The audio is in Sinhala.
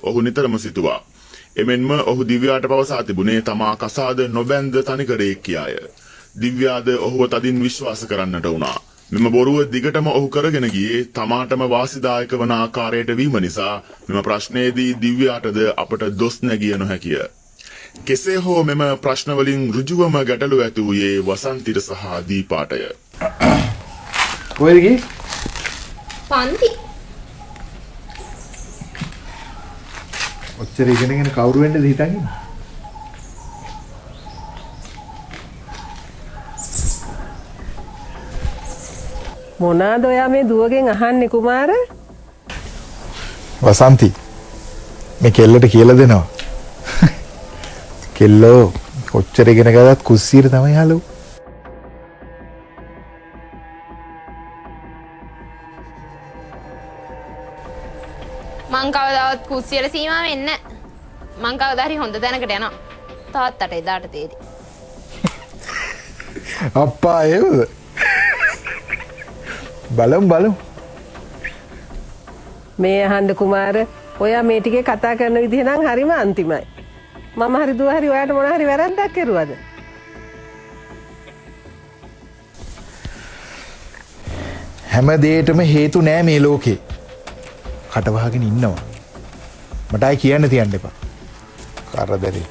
ඔහු නිතරම සිතුවා. එමෙන්ම ඔහු දිව්‍යාට පවසා තිබුණේ තමා කසාද නොබැන්ද තනිකඩයෙක් කියාය. දිව්‍යාද ඔහුව තදින් විශ්වාස කරන්නට වුණා. මෙම බොරුව දිගටම ඔහු කරගෙන ගියේ තමාටම වාසිදායක වන ආකාරයට වීම නිසා මෙම ප්‍රශ්නයේදී දිව්‍යාටද අපට දොස් නැගිය නොහැකිය. කෙසේ හෝ මෙම ප්‍රශ්නවලින් ඍජුවම ගැටලු ඇති වූයේ වසන්තිට සහ දීපාටය. කොහෙද ගියේ? පන්ති. ඔච්චර ඉගෙනගෙන කවුරු වෙන්නද හිතන් ඉන්නේ? මොනාද ඔයා මේ දුවගෙන් අහන්නේ කුමාර? වසන්ති මේ කෙල්ලට කියලා දෙනවා. කෙල්ලෝ කොච්චර ඉගෙන ගත්තත් කුස්සියට තමයි හලෝ. මං කවදාවත් කුස්සියට සීමා වෙන්නේ නැහැ. මං කවදා හරි හොඳ තැනකට යනවා. තාත්තට එදාට තේරෙයි. අප්පා එහෙමද? බලමු බලමු. මේ අහන්න කුමාර, ඔයා මේ ටිකේ කතා කරන විදිහ නම් හරිම අන්තිමයි. මම හරි දුව හරි ඔයාට මොන හරි වැරද්දක් කරුවද? හැම දෙයකටම හේතු නෑ මේ ලෝකේ. කට වහගෙන ඉන්නවා. මට ආයි කියන්න තියන්න එපා. කරදරේ.